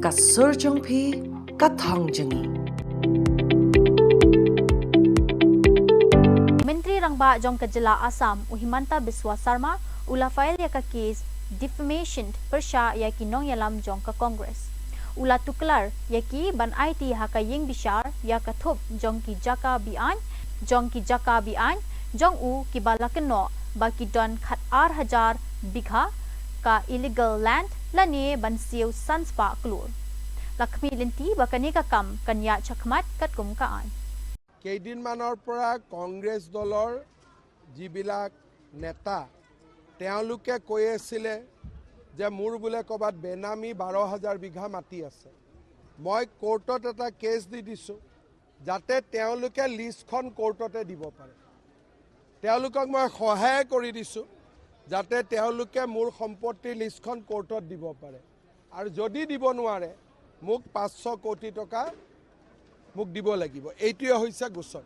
Ka surjong phi ka thong jungi. Menteri Rangba jong ka jila Assam u Himanta Biswa Sarma ula file ya ka case defamation persha ya ki nong yalam jong ka Congress. Ula tuklar ya ki ban IT ha ka ying bishar ya ka thup jong ki jaka bi an jong ki jaka bi an jong u ki balakno ba ki don khat ar hajar bigha ka illegal land lani ban siu sanspa klur. Lakshmi linti bakani ka kam kanya chakmat kat kum ka an. কেইদিনমানৰ পৰা কংগ্ৰেছ দলৰ যিবিলাক নেতা, তেওঁলোকে কৈ আছিলে যে মোৰ বোলে ক'ৰবাত বেনামী 12,000 বিঘা মাটি আছে। মই কোৰ্টত এটা কেছ দি দিছোঁ যাতে তেওঁলোকে লিষ্টখন কোৰ্টতে দিব পাৰে। তেওঁলোকক মই সহায় কৰি দিছোঁ যাতে তেওঁলোকে মোৰ সম্পত্তিৰ লিষ্টখন কোৰ্টত দিব পাৰে, আৰু যদি দিব নোৱাৰে মোক 500 কোটি টকা মোক দিব লাগিব। এইটোৱে হৈছে গোচৰ।